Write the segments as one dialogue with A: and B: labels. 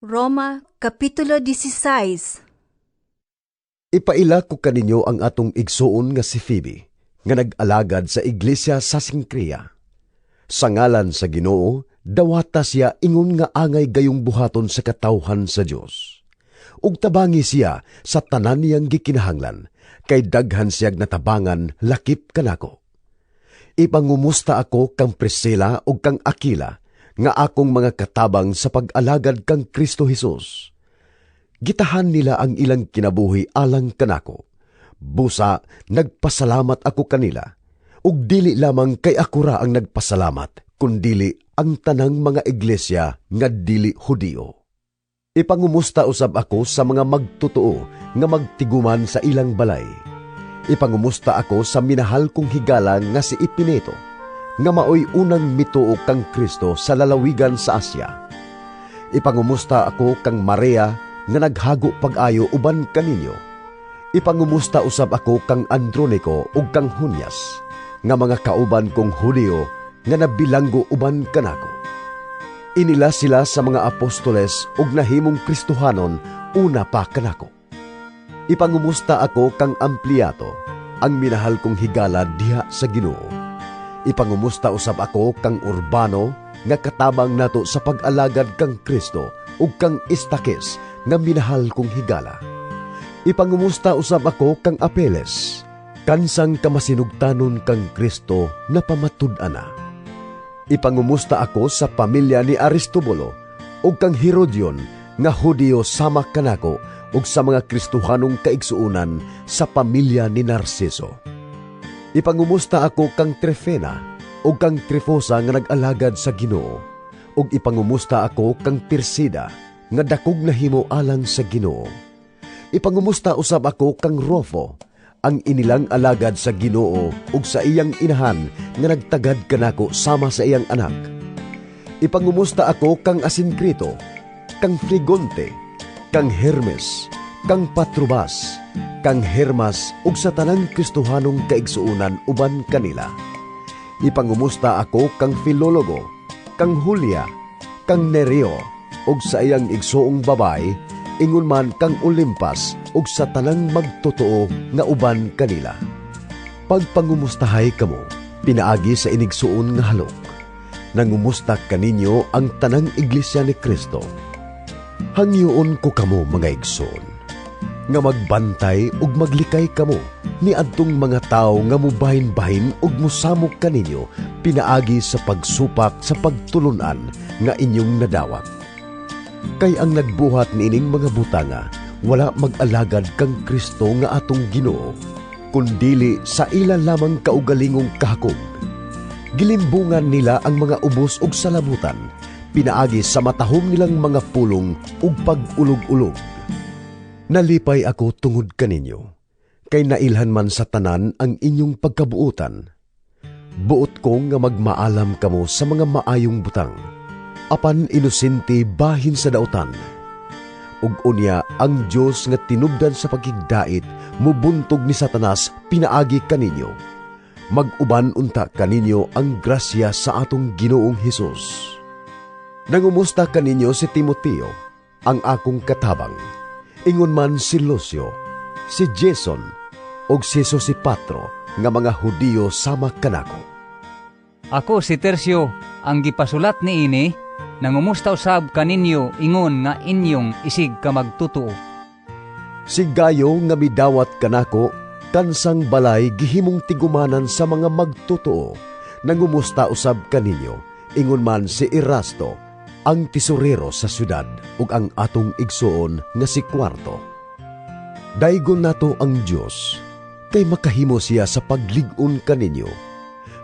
A: Roma Kapitulo 16.
B: Ipaila ko kaninyo ang atong igsuon nga si Phoebe, nga nag-alagad sa iglesia sa Sinkria. Sa ngalan sa Ginoo, dawata siya ingon nga angay gayong buhaton sa katawhan sa Dios. Ug tabangi siya sa tanan niyang gikinahanglan, kay daghan siyag natabangan lakip kanako. Ipangumusta ako kang Priscilla ug kang Aquila, nga akong mga katabang sa pag-alagad kang Kristo Hesus. Gitahan nila ang ilang kinabuhi alang kanako. Busa, nagpasalamat ako kanila. Ug dili lamang kay ako ra ang nagpasalamat, kundili ang tanang mga iglesia nga dili Hudiyo. Ipangumusta usab ako sa mga magtotoo nga magtiguman sa ilang balay. Ipangumusta ako sa minahal kong higala nga si Epineto, nga maoy unang mituo kang Kristo sa lalawigan sa Asia. Ipangumusta ako kang Maria nga naghago pag-ayo uban kaninyo. Ipangumusta usab ako kang Andronico ug kang Junias, nga mga kauban kong Hudiyo nga nabilanggo uban kanako. Inila sila sa mga apostoles ug nahimong Kristohanon una pa kanako. Ipangumusta ako kang Ampliato, ang minahal kong higala diha sa Ginoo. Ipangumusta usab ako kang Urbano nga katabang nato sa pag-alagad kang Kristo ug kang Istakis nga minahal kong higala. Ipangumusta usab ako kang Apeles, kansang kamasinugtanon kang Kristo na pamatud-an na. Ipangumusta ako sa pamilya ni Aristobulo ug kang Herodion nga Hudiyo sama kanako ug sa mga Kristohanong kaigsuonan sa pamilya ni Narciso. Ipangumusta ako kang Trefena ug kang Trifosa nga nag-alagad sa Ginoo, ug ipangumusta ako kang Persida nga dakog nahimo alang sa Ginoo. Ipangumusta usab ako kang Rufo, ang inilang alagad sa Ginoo ug sa iyang inahan nga nagtagad kanako sama sa iyang anak. Ipangumusta ako kang Asinkrito, kang Flegonte, kang Hermes, kang Patrobas, kang Hermas ug sa tanang Kristohanong kaigsuonan uban kanila. Ipangumusta ako kang Filologo, kang Julia, kang Nereo ug sa iyang igsuong babay, ingon man kang Olimpas ug sa tanang magtotoo nga uban kanila. Pagpangumustahay kamo, pinaagi sa inigsuon nga halok. Nangumusta kaninyo ang tanang iglesia ni Kristo. Hangyoon ko kamo, mga igsoon, nga magbantay ug maglikay kamo ni adtong mga tawo nga mubahin-bahin ug mosamok kaninyo pinaagi sa pagsupak sa pagtulunan nga inyong nadawat. Kay ang nagbuhat niining mga butanga wala mag-alagad kang Kristo nga atong Ginoo, kundili sa ila lamang kaugalingong kahakog. Gilimbungan nila ang mga ubos ug salabutan pinaagi sa matahom nilang mga pulong ug pag-ulog-ulog. Nalipay ako tungod kaninyo, kay nailhan man sa tanan ang inyong pagkabuotan. Buot ko nga magmaalam kamo sa mga maayong butang, apan inosente bahin sa dautan. Ug unya ang Dios nga tinubdan sa pagkigdait mubuntog ni Satanas pinaagi kaninyo. Mag-uban unta kaninyo ang grasya sa atong Ginoong Hesus. Nangumusta kaninyo si Timoteo, ang akong katabang. Ingon man si Lucio, si Jason, ug si Sosipatro nga mga Hudiyo sama kanako.
C: Ako si Tercio, ang gipasulat niini, nangumusta usab kaninyo ingon nga inyong isig ka magtotoo.
B: Si Gayo nga midawat kanako, kansang balay gihimong tigumanan sa mga magtotoo, nangumusta usab kaninyo, ingon man si Erasto, ang tesorero sa syudad, ug ang atong igsuon nga si Cuarto. Daygon nato ang Dios, kay makahimo siya sa paglig-on kaninyo,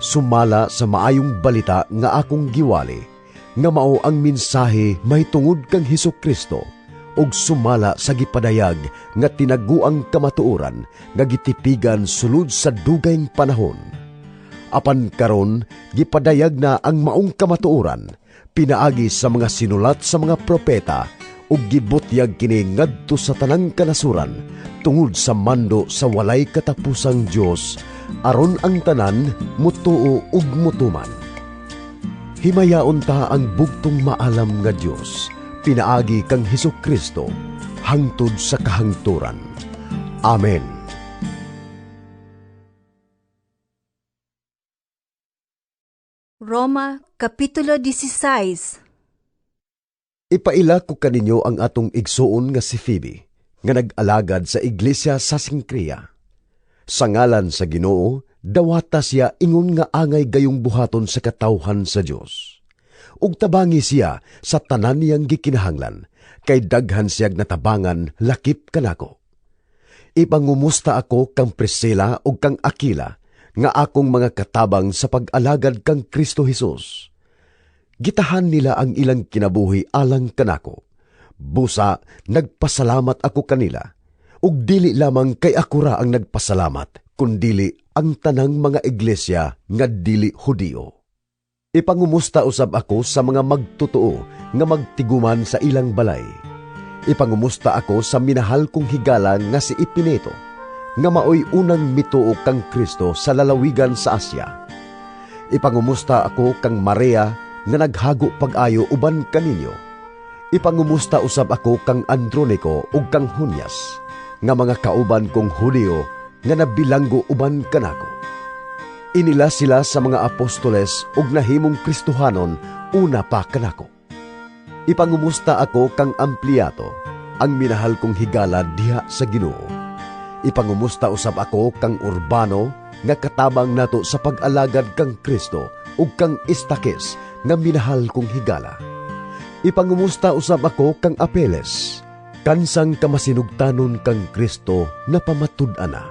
B: sumala sa maayong balita nga akong giwali, nga mao ang mensahe mahitungod kang Hesus Kristo, ug sumala sa gipadayag nga tinaguang kamatuoran nga gitipigan sulod sa dugayng panahon. Apan karon gipadayag na ang maong kamatuoran pinaagi sa mga sinulat sa mga propeta ug gibutyag kini ngadto sa tanang kanasuran tungod sa mando sa walay katapusang Dios, aron ang tanan mutuo ug mutuman. Himayaon ta ang bugtong maalam nga Dios pinaagi kang Hesukristo hangtod sa kahangturan. Amen.
A: Roma Kapitulo 16.
B: Ipaila ko kaninyo ang atong igsuon nga si Phoebe, nga nag-alagad sa iglesia sa Sinkria. Sa ngalan sa Ginoo, dawata siya ingon nga angay gayong buhaton sa katawhan sa Dios. Ug tabangi siya sa tanan niyang gikinahanglan, kay daghan siyag natabangan lakip kanako. Ipangumusta ako kang Priscilla ug kang Aquila, nga akong mga katabang sa pag-alagad kang Kristo Hesus. Gitahan nila ang ilang kinabuhi alang kanako. Busa, nagpasalamat ako kanila. Ug dili lamang kay ako ra ang nagpasalamat, kundili ang tanang mga iglesia nga dili Hudiyo. Ipangumusta usab ako sa mga magtotoo nga magtiguman sa ilang balay. Ipangumusta ako sa minahal kong higala nga si Epineto, nga maoy unang mituo kang Kristo sa lalawigan sa Asya. Ipangumusta ako kang Maria nga naghago pag-ayo uban kaninyo. Ipangumusta usab ako kang Andronico ug kang Junias, nga mga kauban kong Hudiyo nga nabilanggo uban kanako. Inila sila sa mga apostoles ug nahimong Kristohanon una pa kanako. Ipangumusta ako kang Ampliato, ang minahal kong higala diha sa Ginoo. Ipangumusta usab ako kang Urbano nga katabang nato sa pag-alagad kang Kristo ug kang Istakes nga minahal kong higala. Ipangumusta usab ako kang Apeles, kansang kamasinugtanon kang Kristo na pamatud-an na.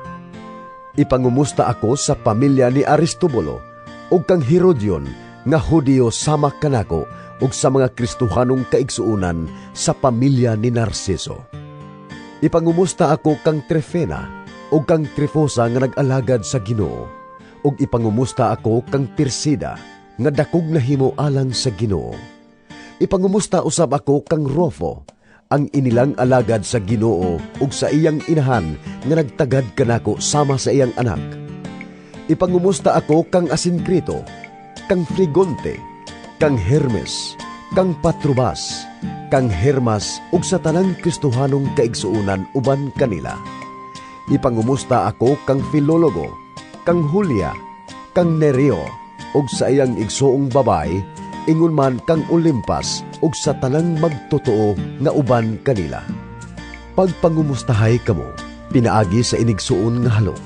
B: Ipangumusta ako sa pamilya ni Aristobulo ug kang Herodion nga Hudiyo sama kanako ug sa mga Kristohanong kaigsuonan sa pamilya ni Narciso. Ipangumusta ako kang Trefena ug kang Trifosa nga nag-alagad sa Ginoo, ug ipangumusta ako kang Persida nga dakog nahimo alang sa Ginoo. Ipangumusta usab ako kang Rofo, ang inilang alagad sa Ginoo ug sa iyang inahan nga nagtagad kanako sama sa iyang anak. Ipangumusta ako kang Asinkrito, kang Flegonte, kang Hermes, kang Patrobas, kang Hermas ug sa tanang Kristohanong kaigsuonan uban kanila. Ipangumusta ako kang Filologo, kang Julia, kang Nereo ug sa iyang igsuong babay, ingon man kang Olimpas ug sa tanang magtotoo nga uban kanila. Pagpangumustahay kamo, pinaagi sa inigsuon nga halok.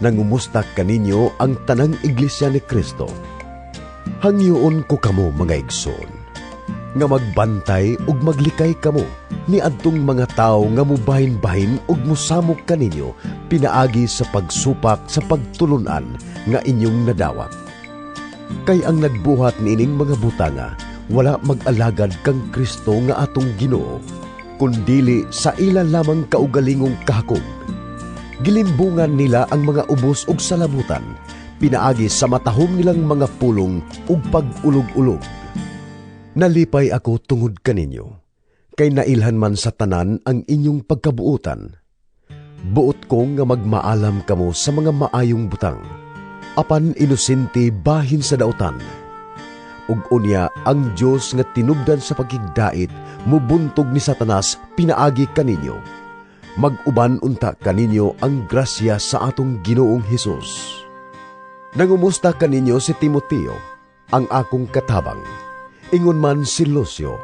B: Nangumusta kaninyo ang tanang iglesia ni Kristo. Hangyoon ko kamo mga igsoon, nga magbantay ug maglikay kamo ni adtong mga tawo nga mubahin-bahin ug mosamok kaninyo pinaagi sa pagsupak sa pagtulunan nga inyong nadawat. Kay ang nagbuhat niining mga butanga wala mag-alagad kang Kristo nga atong Ginoo, kundili sa ila lamang kaugalingong kahakog. Gilimbungan nila ang mga ubos ug salabutan, pinaagi sa matahom nilang mga pulong ug pag-ulog-ulog. Nalipay ako tungod kaninyo, kay nailhan man sa tanan ang inyong pagkabuotan. Buot ko nga magmaalam kamo sa mga maayong butang, apan inosente bahin sa dautan. Ug unya ang Dios nga tinubdan sa pagkigdait mubuntog ni Satanas pinaagi kaninyo. Mag-uban unta kaninyo ang grasya sa atong Ginoong Hesus. Nangumusta kaninyo si Timoteo, ang akong katabang. Ingon man si Lucio,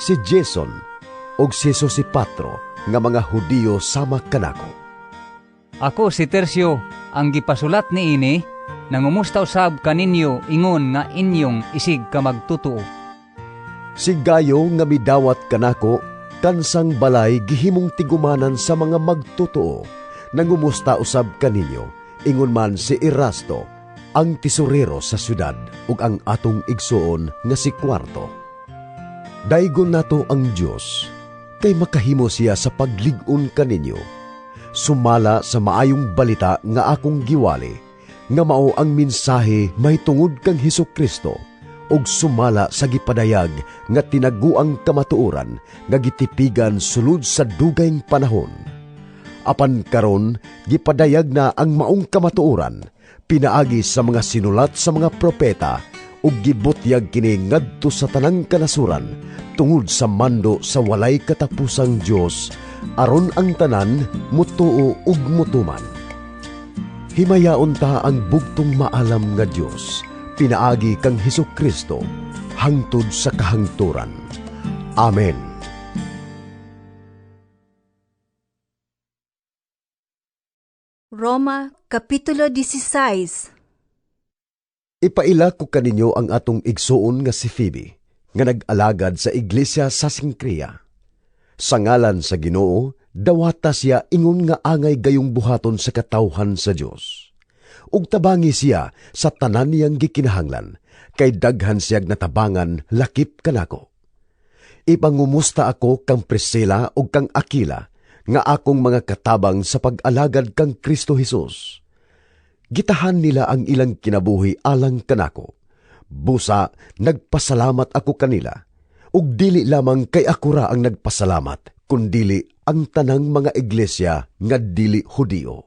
B: si Jason, ug si Sosipatro nga mga Hudiyo sama kanako.
C: Ako si Tercio, ang gipasulat niini, nangumusta usab kaninyo ingon nga inyong isig ka magtotoo.
B: Si Gayo nga midawat kanako, kansang balay gihimong tigumanan sa mga magtotoo, nangumusta usab kaninyo, ingon man si Erasto, ang tesorero sa syudad ug ang atong igsuon nga si Cuarto. Daygon nato ang Dios, kay makahimo siya sa paglig-on kaninyo. Sumala sa maayong balita nga akong giwali, nga mao ang mensahe mahitungod kang Hesukristo, ug sumala sa gipadayag nga tinaguang kamatuoran nga gitipigan sulod sa dugayng panahon. Apan karon gipadayag na ang maong kamatuoran pinaagi sa mga sinulat sa mga propeta Ug gibutyag kini ngadto sa tanang kanasuran tungod sa mando sa walay katapusang Dios, aron ang tanan mutuo ug mutuman. Himayaon ta ang bugtong maalam nga Dios, pinaagi kang Hesukristo, hangtod sa kahangturan. Amen.
A: Roma Kapitulo 16.
B: Ipaila ko kaninyo ang atong igsuon nga si Phoebe, nga nag-alagad sa iglesia sa Sinkria. Sa ngalan sa Ginoo, dawata siya ingon nga angay gayong buhaton sa katawhan sa Dios. Ug tabangi siya sa tanan niyang gikinahanglan, kay daghan siyag natabangan lakip kanako. Ipangumusta ako kang Priscilla ug kang Aquila, nga akong mga katabang sa pag-alagad kang Kristo Hesus. Gitahan nila ang ilang kinabuhi alang kanako. Busa, nagpasalamat ako kanila. Ug dili lamang kay ako ra ang nagpasalamat, kundili ang tanang mga iglesia nga dili Hudiyo.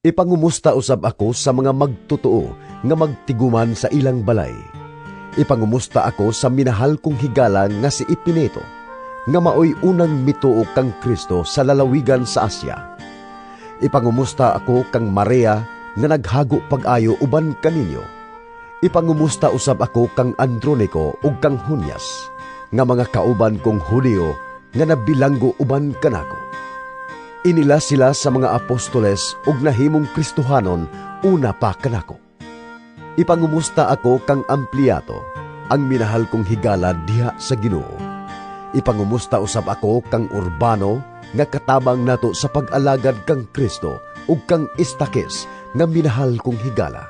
B: Ipangumusta usab ako sa mga magtotoo nga magtiguman sa ilang balay. Ipangumusta ako sa minahal kong higala nga si Epineto, nga maoy unang mituo kang Kristo sa lalawigan sa Asya. Ipangumusta ako kang Maria nga naghago pag-ayo uban kaninyo. Ipangumusta usab ako kang Andronico ug kang Junias, nga mga kauban kong Hudiyo nga nabilanggo uban kanako. Inila sila sa mga apostoles ug nahimong Kristohanon una pa kanako. Ipangumusta ako kang Ampliato, ang minahal kong higala diha sa Ginoo. Ipangumusta usab ako kang Urbano nga katabang nato sa pag-alagad kang Kristo ug kang Istakes nga minahal kong higala.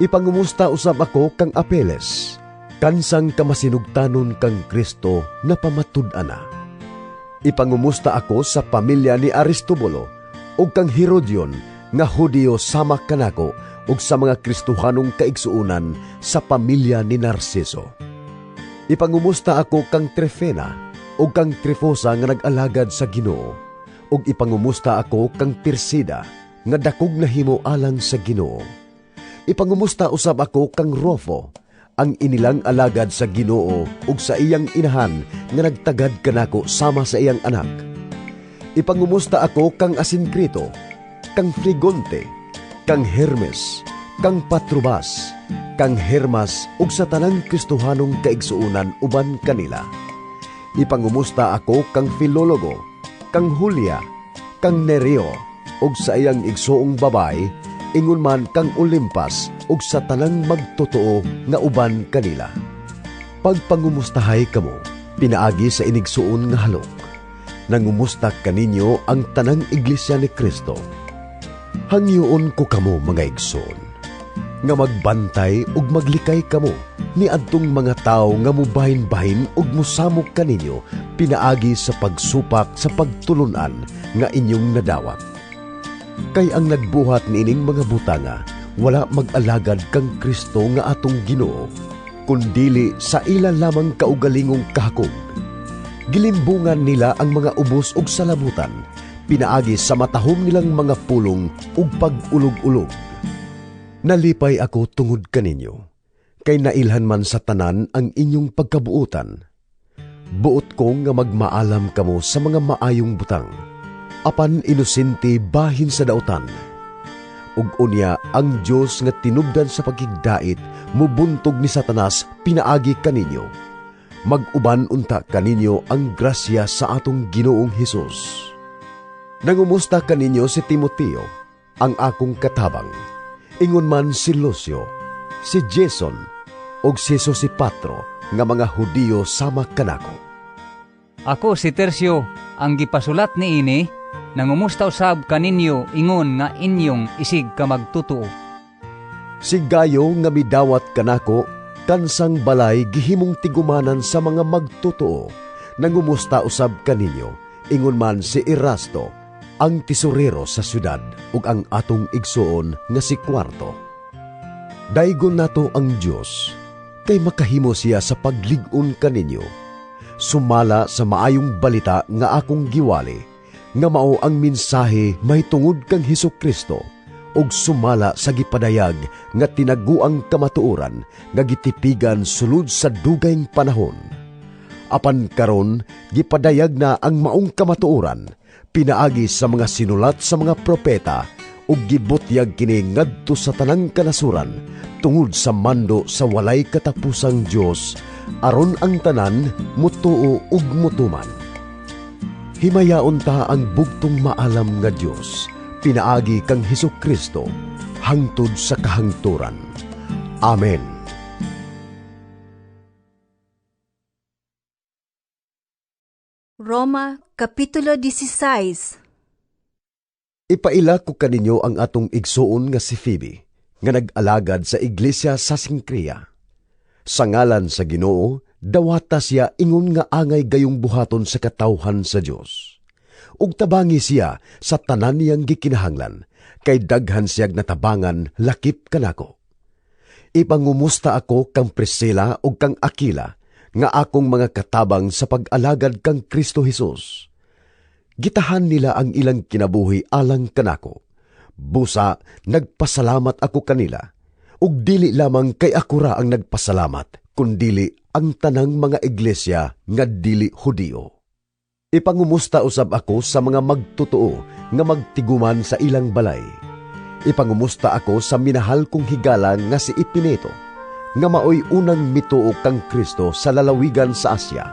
B: Ipangumusta usab ako kang Apeles, kansang kamasinugtanon kang Kristo na pamatud-an na. Ipangumusta ako sa pamilya ni Aristobulo ug kang Herodion nga Hudiyo sama kanako ug sa mga Kristohanong kaigsuonan sa pamilya ni Narciso. Ipangumusta ako kang Trefena ug kang Trifosa nga nag-alagad sa Ginoo, ug ipangumusta ako kang Persida nga dakog nahimo alang sa Ginoo. Ipangumusta usab ako kang Rofo, ang inilang alagad sa Ginoo ug sa iyang inahan nga nagtagad kanako sama sa iyang anak. Ipangumusta ako kang Asinkrito, kang Flegonte, kang Hermes, kang Patrobas, kang Hermas ug sa tanang Kristohanong kaigsuonan uban kanila. Ipangumusta ako kang Filologo, kang Julia, kang Nereo ug sa iyang igsuong babay, ingon man kang Olimpas ug sa tanang magtotoo nga uban kanila. Pagpangumustahay kamo, pinaagi sa inigsuon nga halok. Nangumusta kaninyo ang tanang iglesia ni Kristo. Hangyoon ko kamo mga igsoon, nga magbantay ug maglikay kamo ni adtong mga tawo nga mubahin-bahin ug mosamok kaninyo pinaagi sa pagsupak sa pagtulunan nga inyong nadawat. Kay ang nagbuhat niining mga butanga wala mag-alagad kang Kristo nga atong Ginoo, kundili sa ila lamang kaugalingong kahakog. Gilimbungan nila ang mga ubos ug salabutan, pinaagi sa matahom nilang mga pulong ug pag-ulog-ulog. Nalipay ako tungod kaninyo, kay nailhan man sa tanan ang inyong pagkabuotan. Buot ko nga magmaalam kamo sa mga maayong butang, apan inosente bahin sa dautan. Ug unya ang Dios nga tinubdan sa pagkigdait mubuntog ni Satanas pinaagi kaninyo. Mag-uban unta kaninyo ang grasya sa atong Ginoong Hesus. Nangumusta kaninyo si Timoteo, ang akong katabang. Ingon man si Lucio, si Jason, ug si Sosipatro nga mga Hudiyo sama kanako.
C: Ako si Tercio, ang gipasulat niini, nangumusta usab kaninyo ingon nga inyong isig ka magtotoo.
B: Si Gayo nga midawat kanako, kansang balay gihimong tigumanan sa mga magtotoo, nangumusta usab kaninyo, ingon man si Erasto, ang tesorero sa syudad ug ang atong igsuon nga si Cuarto. Daygon nato ang Dios, kay makahimo siya sa paglig-on kaninyo, sumala sa maayong balita nga akong giwali, nga mao ang mensahe mahitungod kang Hesukristo ug sumala sa gipadayag nga tinaguang kamatuoran nga gitipigan sulod sa dugayng panahon. Apan karon gipadayag na ang maong kamatuoran pinaagi sa mga sinulat sa mga propeta ug gibutyag kini ngadto sa tanang kanasuran tungod sa mando sa walay katapusang Dios aron ang tanan mutuo ug mutuman. Himayaon ta ang bugtong maalam nga Dios pinaagi kang Hesukristo hangtod sa kahangturan. Amen.
A: Roma, Kapitulo 16.
B: Ipaila ko kaninyo ang atong igsuon nga si Phoebe, nga nag-alagad sa iglesia sa Sinkria. Sa ngalan sa Ginoo, dawata siya ingon nga angay gayong buhaton sa katawhan sa Dios. Ug tabangi siya sa tanan niyang gikinahanglan, kay daghan siyag natabangan lakip kanako. Ipangumusta ako kang Priscilla ug kang Aquila, nga akong mga katabang sa pag-alagad kang Kristo Hesus. Gitahan nila ang ilang kinabuhi alang kanako. Busa, nagpasalamat ako kanila. Ug dili lamang kay ako ra ang nagpasalamat, kundili ang tanang mga iglesia nga dili Hudiyo. Ipangumusta usab ako sa mga magtotoo nga magtiguman sa ilang balay. Ipangumusta ako sa minahal kong higala nga si Epineto, nga maoy unang mituo kang Kristo sa lalawigan sa Asia.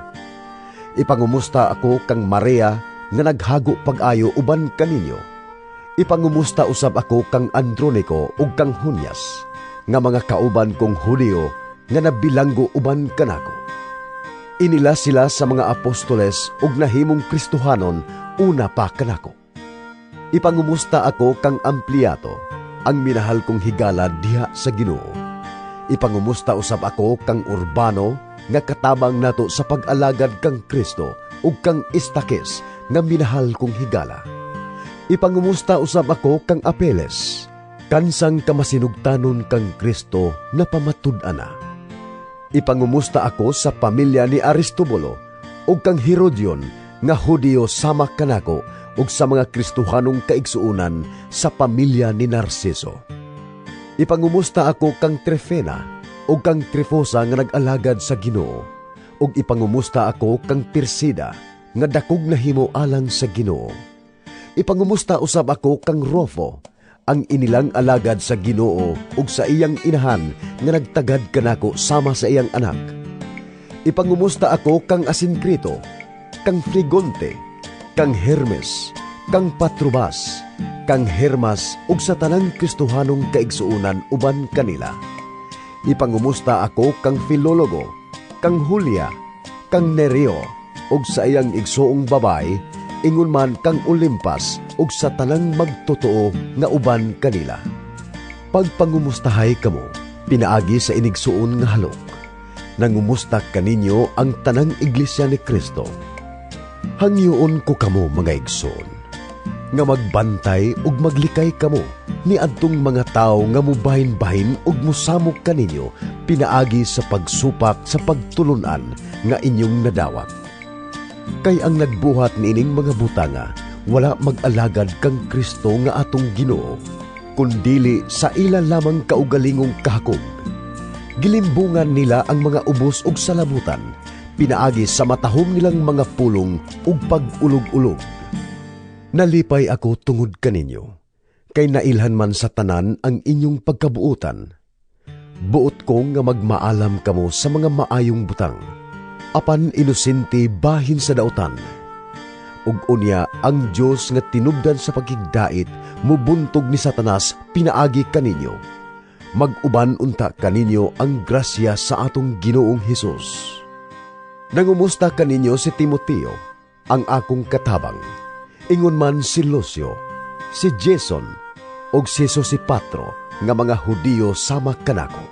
B: Ipangumusta ako kang Maria nga naghago pag-ayo uban kaninyo. Ipangumusta usab ako kang Andronico ug kang Junias, nga mga kauban kong Hudiyo nga nabilanggo uban kanako. Inila sila sa mga apostoles ug nahimong Kristohanon una pa kanako. Ipangumusta ako kang Ampliato, ang minahal kong higala diha sa Ginoo. Ipangumusta usab ako kang Urbano nga katabang nato sa pag-alagad kang Kristo ug kang Istakes nga minahal kong higala. Ipangumusta usab ako kang Apeles, kansang kamasinugtanon kang Kristo na pamatud-an na. Ipangumusta ako sa pamilya ni Aristobulo ug kang Herodion nga Hudiyo sama kanako ug sa mga Kristohanong kaigsuonan sa pamilya ni Narciso. Ipangumusta ako kang Trefena ug kang Trifosa nga nag-alagad sa Ginoo, ug ipangumusta ako kang Persida nga dakog nahimo alang sa Ginoo. Ipangumusta usab ako kang Rofo, ang inilang alagad sa Ginoo ug sa iyang inahan nga nagtagad kanako sama sa iyang anak. Ipangumusta ako kang Asinkrito, kang Flegonte, kang Hermes, kang Patrobas, kang Hermas ug sa tanang Kristohanong kaigsuonan uban kanila. Ipangumusta ako kang Filologo, kang Julia, kang Nereo ug sa iyang igsuong babay, ingon man kang Olimpas ug sa tanang magtotoo nga uban kanila. Pagpangumustahay kamo, pinaagi sa inigsuon nga halok. Nangumusta kaninyo ang tanang iglesia ni Kristo. Hangyoon ko kamo mga igsoon, nga magbantay ug maglikay kamo ni adtong mga tawo nga mubahin-bahin ug musamok kaninyo pinaagi sa pagsupak sa pagtulunan nga inyong nadawat. Kay ang nagbuhat niining mga butanga wala mag-alagad kang Kristo nga atong Ginoo, kundili sa ila lamang kaugalingong kahakog. Gilimbungan nila ang mga ubos ug salabutan, pinaagi sa matahom nilang mga pulong ug pag-ulog-ulog. Nalipay ako tungod kaninyo, kay nailhan man sa tanan ang inyong pagkabuotan. Buot ko nga magmaalam kamo sa mga maayong butang, apan inosente bahin sa dautan. Ug unya ang Dios nga tinubdan sa pagkigdait mubuntog ni Satanas pinaagi kaninyo. Mag-uban unta kaninyo ang grasya sa atong Ginoong Hesus. Nangumusta kaninyo si Timoteo, ang akong katabang. Ingon man si Lucio, si Jason, ug si Sosipatro nga mga Hudiyo sama kanako.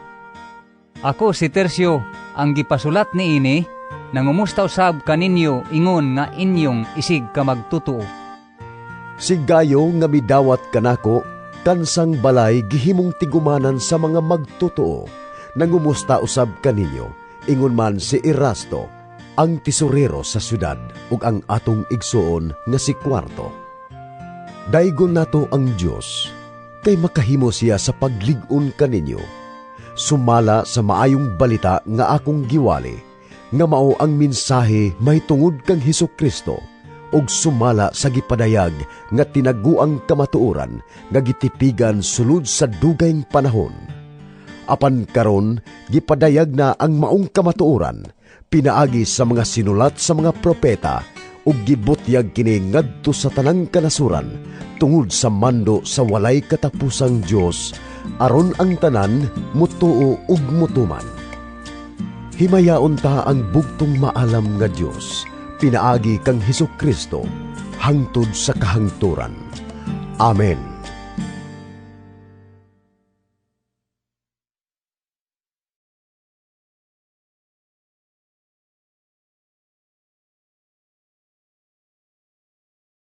C: Ako si Tercio, ang gipasulat niini, nangumusta usab kaninyo ingon nga inyong isig ka magtotoo.
B: Si Gayo nga midawat kanako, kansang balay gihimong tigumanan sa mga magtotoo, nangumusta usab kaninyo, ingon man si Erasto, ang tesorero sa syudad ug ang atong igsuon nga si Cuarto. Daygon nato ang Dios, Kay makahimo siya sa paglig-on kaninyo, sumala sa Maayong Balita nga akong giwali, nga mao ang mensahe mahitungod kang Hesus Kristo, ug sumala sa gipadayag nga tinaguang kamatuoran nga gitipigan sulod sa dugayng panahon. Apan karon gipadayag na ang maong kamatuoran pinaagi sa mga sinulat sa mga propeta, ug gibutyag kini ngadto sa tanang kanasuran tungod sa mando sa walay katapusang Dios, aron ang tanan mutuo ug mutuman. Himayaon ta ang bugtong maalam nga Dios pinaagi kang Hesus Kristo hangtod sa kahangturan. Amen.